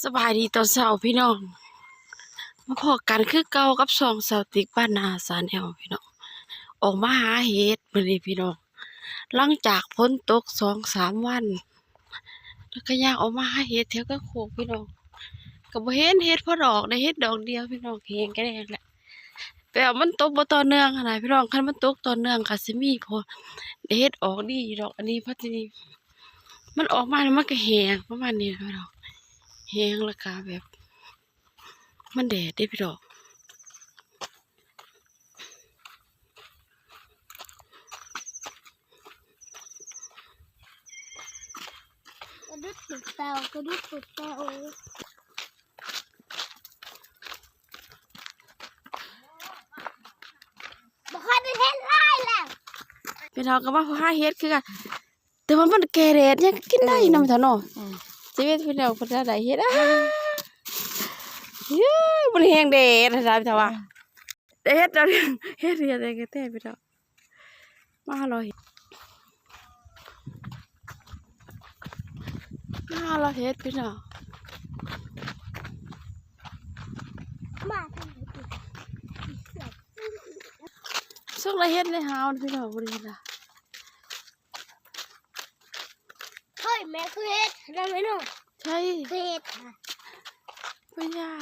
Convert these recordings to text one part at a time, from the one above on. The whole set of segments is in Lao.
ສະບາຍດີຕອນເຊົ້າພີ່ນ້ອງ ມາພໍ້ກັນຄືເກົ່າກັບຊ່ອງສາວຕິກບ້ານນາ Channel ພີ່ນ້ອງ. ອອກມາຫາເຫັດມື້ນີ້ພີ່ນ້ອງ ຫຼັງຈາກຝົນຕົກສອງສາມວັນ ແລ້ວກໍຍ່າງອອກມາຫາເຫັດແຖວກາງໂຄກພີ່ນ້ອງ ກໍບໍ່ເຫັນເຫັດພໍດອກ ໄດ້ເຫັດດອກດຽວພີ່ນ້ອງ ແຫ້ງກະແດງແຫຼະ. ແບບມັນຕົກບໍ່ຕໍ່ເນື່ອງຫັ້ນນະພີ່ນ້ອງ ຄັນມັນຕົກຕໍ່ເນື່ອງກໍຊິມີ ພໍໄດ້ເຫັດອອກດີດອກ. ອັນນີ້ພໍດີ ມັນອອກມາແລ້ວມັນກໍແຫ້ງປະມານນີ້ແຫຼະພີ່ນ້ອງ ແຫ້ງແລ້ວກໍແບບ ມັນແດດເດ້ພີ່ນ້ອງ. ກະດຸດຕຸດແປວ ກະດຸດຕຸດແປວ ບໍ່ຄ່ອຍໄດ້ເຫັນຫຼາຍແລ້ວ. ພີ່ນ້ອງກໍມາຫາເຫັດຄືກັນ ແຕ່ວ່າມັນແກ່ແດດຍັງກິນໄດ້ນຳເຖົ້າເນາະ. ອືມ ຊີວິດພີ່ນ້ອງເພິ່ນໄດ້ເຫັດ ອ້າ ເອີຍ ມັນແຮງແດດນະເຖົ້າວ່າ ອືມ ໄດ້ເຫັດດອກ ເຫັດ ເຫັດ ເຫັດແຕ່ພີ່ນ້ອງ ມາເລາະເຫັດ ມາເລາະເຫັດພີ່ນ້ອງ ມາທາງນີ້ ສຸກລະເຫັດໃນຫາວພີ່ນ້ອງ ບໍ່ໄດ້ເຫັນລະ. ເຮີ້ຍ ແມ່ຄືເຫັດນະແມ່ນ້ອງ ໃຊ່ ຄືເຫັດນະ ບໍ່ຢາກ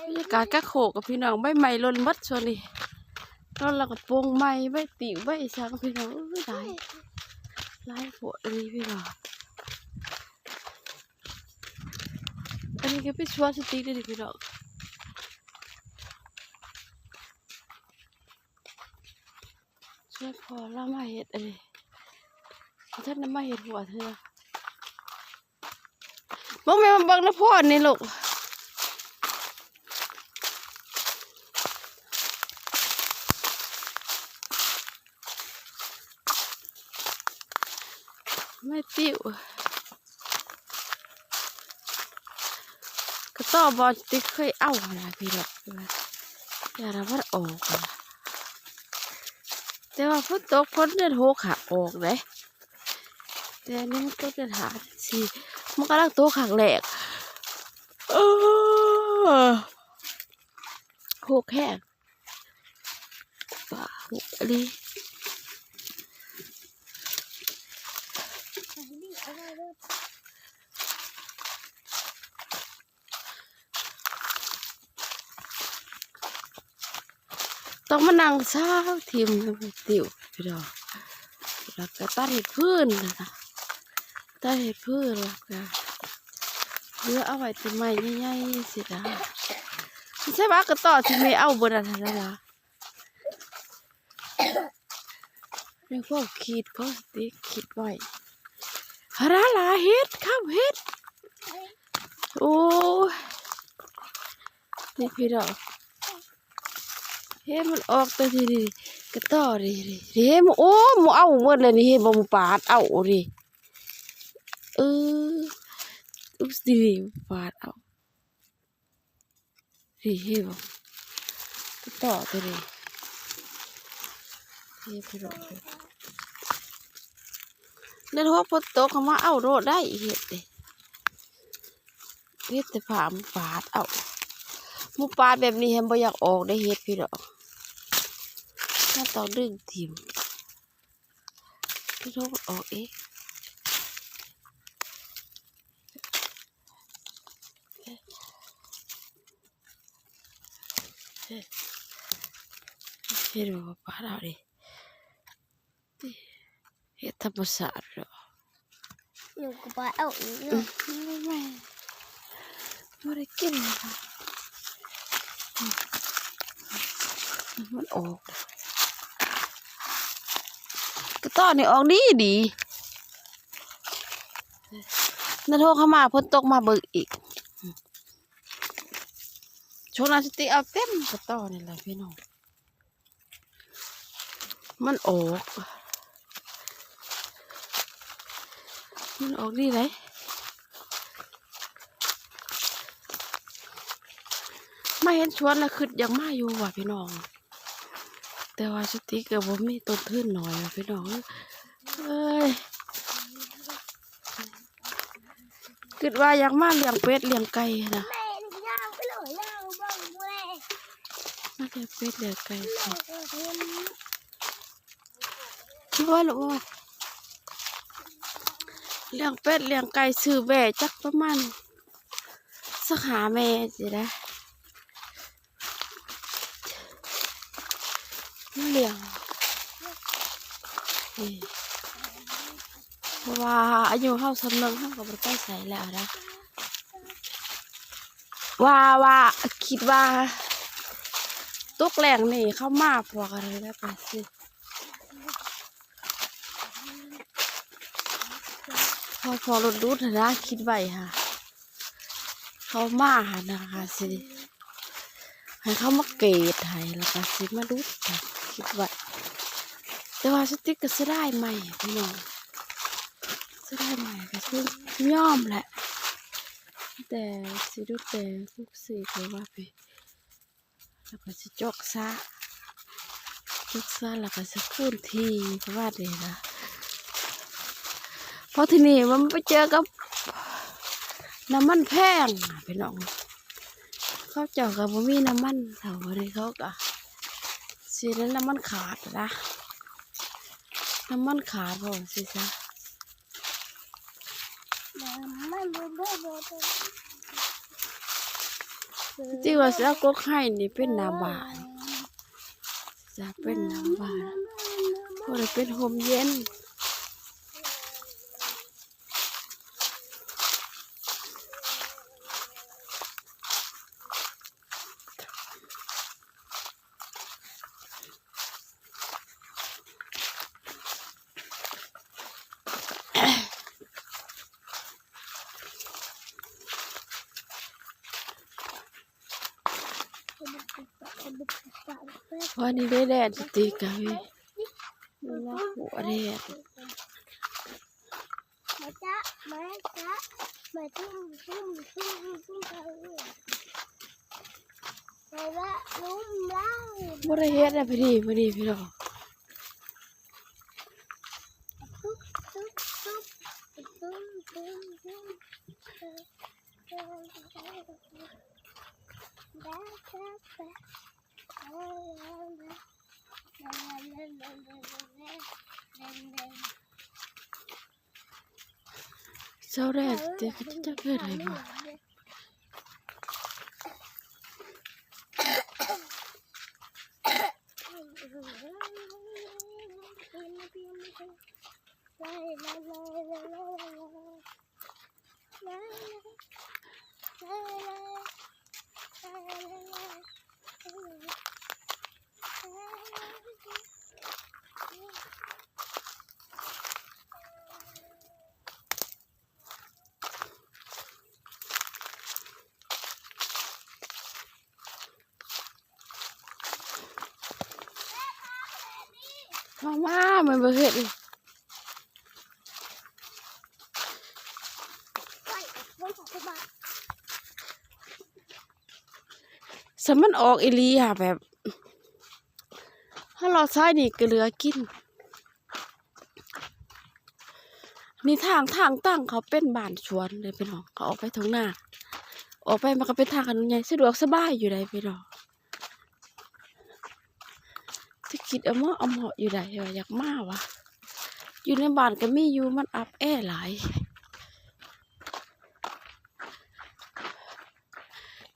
ບັນຍາກາດກາງໂຄກກັບພີ່ນ້ອງ ໃບໄມ້ຫຼົ່ນໝົດຊ່ວງນີ້ ແລ້ວກໍປົງໄມ້ ໃບຕິວ ໃບສັງພີ່ນ້ອງ ເອີຍ ຫຼາຍ ຫຼາຍໂພດອີ່ຫຼີພີ່ນ້ອງ. ອັນນີ້ກໍເປັນສວນສະຕິກເດ້ນີ້ພີ່ນ້ອງ ຊ່ວຍພໍ່ລາວມາເຮັດເດ້ ບໍ່ທັນໄດ້ມາເຮັດຫົວເທື່ອ. ເບິ່ງແມ່ ມາເບິ່ງນຳພໍ່ນີ້ລູກ ໄມ້ຕິວ. ກະຕໍ່ບ່ອນທີ່ເຄີຍເອົາຫັ້ນນະພີ່ນ້ອງ ຢ່າລະມັນອອກຫັ້ນນະ ແຕ່ວ່າຝົນຕົກ ຝົນເດືອນຫົກຫາອອກເດ້ ແຕ່ອັນນີ້ມັນຕົກເດືອນຫ້າ ເດືອນສີ່ ມັນກຳລັງຕົກຄັ້ງແລກ ເອີ ຫົກແຮງ. ປາ ຫົກອີ່ຫຼີ ຕ້ອງມານັ່ງຊາວຖິ້ມຕິວພີ່ນ້ອງ ແລ້ວກະຕັດເຮັດຟືນນະ ຕັດເຮັດຟືນ ແລ້ວກະເຫຼືອເອົາໄວ້ແຕ່ໄມ້ໃຫຍ່ໆ ຊິດາ ໃສ່ວ່າກະຕໍ່ທີ່ແມ່ເອົາເບິດຫັ້ນນະ ໃນຄວາມຄິດຂອງສະຕິກຄິດໄວ້ ຫາຫຼາເຫັດ ຄຳເຫັດ ໂອ້ຍ ນີ້ພີ່ນ້ອງ ເຫັດມັນອອກແຕ່ທີ່ນີ້ ກະຕໍ່ນີ້ ນີ້ ນີ້ ໂອ້ ໝູເອົາເບິດແລ້ວນີ້ ເຫັນບໍ່ ໝູປາດເອົານີ້ ເອີ ອຸ້ຍ ນີ້ ໝູປາດເອົາ. ນີ້ເຫັນບໍ່ ຕໍ່ຕົວນີ້ ເຫັນພີ່ນ້ອງ ແລ້ວຫົວຝົນຕົກເຂົ້າມາເອົາໂລດໄດ້ເຫັດເດ້ ເຫັດແຕ່ຜາໝູປາດເອົາ ໝູປາດແບບນີ້ແຮງບໍ່ຢາກອອກໄດ້ເຫັດພີ່ນ້ອງ ມັນຕ້ອງດຶງຖິ້ມ. ໂທດ ອອກເອງ ເຫັນບໍ່ ປາດເອົາເດ້ ເຮັດທຳມະຊາດເນາະ ຍັງກໍປາດເອົາອີກເນາະ ອືມ ບໍ່ໄດ້ກິນ ມັນອອກ ກະຕໍ່ນີ້ອອກດີດີ ນະໂທກເຂົ້າມາ ຝົນຕົກມາເບິ່ງອີກ ຊ່ວງນັ້ນສະຕິກເອົາເຕັມກະຕໍ່ນີ້ແຫຼະພີ່ນ້ອງ. ມັນອອກ ມັນອອກດີໃດ ມາເຫັນສວນລະຄຶດຢາກມາຢູ່ວ່າພີ່ນ້ອງ ແຕ່ວ່າສະຕິກກໍບໍ່ມີຕົ້ນທຶນໜ້ອຍວ່າພີ່ນ້ອງເອີຍ ເອີຍ ກ ຄິດວ່າຢາກມາລ້ຽງເປັດລ້ຽງໄກ່ຫັ້ນນະ ມາລ້ຽງເປັດລ້ຽງໄກ່ ຄືວ່າລູກ ລ້ຽງເປັດລ້ຽງໄກ່ ຊື້ແບ້ຈັກປະມານ ສັກຫ້າແມ່ຊິໄດ້ ມາລ້ຽງ ນີ້ ເພາະວ່າອາຍຸເຮົາສ່ຳໜຶ່ງ ເຮົາກໍບໍ່ໄດ້ໄປໃສແລ້ວນະ ວ່າ ວ່າ ຄິດວ່າຕົກແລງນີ້ເຂົາມາພວກອັນນັ້ນແຫຼະ ໄປຊິ ພໍ ພໍລົດດູດຫັ້ນນະ ຄິດໄວ້ຫາ ເຂົາມາຫັ້ນນະ ກະຊິໃຫ້ເຂົາມາເກດໃຫ້ ແລ້ວກະຊິມາດູດ ຄິດໄວ້ ແຕ່ວ່າສະຕິກກໍເສຍດາຍໄມ້ພີ່ນ້ອງ ເສຍດາຍໄມ້ ກະຊິຍອມແຫຼະ ແຕ່ຊິດູດແຕ່ປຸກເສກ ຫຼືວ່າໄປ ແລ້ວກໍຊິຈອກສະ ຈອກສະ ແລ້ວກໍຊິຄູນທີ່ປະມານນີ້ນະ ເພາະທີ່ນີ້ມັນໄປເຈີກັບນ້ຳມັນແພງພີ່ນ້ອງ ເຂົາເຈົ້າກໍບໍ່ມີນ້ຳມັນ ເຂົາ ອັນນີ້ເຂົາກໍຊິໄດ້ນ້ຳມັນຂາດນະ ນ້ຳມັນຂາດ ເວົ້າຈັ່ງຊີ້ຊະ. ທີ່ວ່າຊິເອົາກົກໄຮນີ້ເປັນໜ້າບ້ານ ຈະເປັນໜ້າບ້ານ ພໍໄດ້ເປັນຮົ່ມເຢັນ. ພໍນີ້ໄດ້ແດດຕິກະ ເວລາຫົວແດດ. ບໍ່ໄດ້ເຮັດແລ້ວ ພໍດີ ພໍດີພີ່ນ້ອງ. ເຊົາແລ້ວ ແຕ່ກໍຈັກເຮັດໃດບໍ່. ເຂົ້າມາ ມັນບໍ່ເຮັດ ສະມັນອອກອີ່ຫຼີຫາ ແບບ ເຮົາເລາະຊອຍນີ້ກໍເຫຼືອກິນ. ນີ້ທາງ ທາງຕັ້ງເຂົາເປັນບ້ານສວນເດ້ພີ່ນ້ອງ ເຂົາອອກໄປທົ່ງນາ ອອກໄປມັນກໍເປັນທາງຖະໜົນໃຫຍ່ ສະດວກສະບາຍຢູ່ໃດ໋ພີ່ນ້ອງ. ຈະຄິດອະເໝາະອະເໝາະຢູ່ໃດ໋ ວ່າຢາກມາຫວາ ຢູ່ໃນບ້ານກໍມີຢູ່ ມັນອັບແອຫຼາຍ.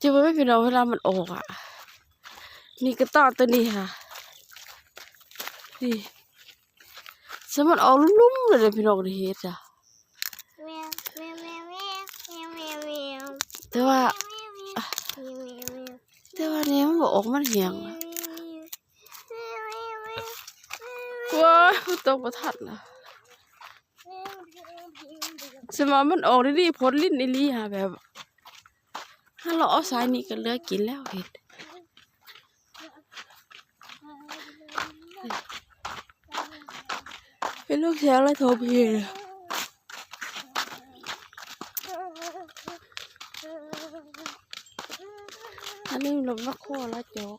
ຈະເບິ່ງພີ່ນ້ອງ ເວລາມັນອອກອະ ນີ້ກໍຕອດຕົວນີ້ຫາ ນີ້ ສະມັນອອກລຸ່ມໆເລີຍເດ້ພີ່ນ້ອງ ນີ້ເຫັດອະ ແຕ່ວ່າ ແຕ່ວ່ານີ້ມັນບໍ່ອອກ ມັນແຫ້ງ ໂອ້ຍ ມັນຕົກບໍ່ທັນລະ. ສະມາມັນອອກດີໆ ພົ້ນລິ້ນອີ່ຫຼີຫາ ແບບ ຫາເລາະເອົາສາຍນີ້ກໍເຫຼືອກິນແລ້ວເຫັດ ເຫັດເຫຼືອກແຊງລະຖົມເຫັດ ອັນນີ້ລົດມາໂຄລະຈອກ.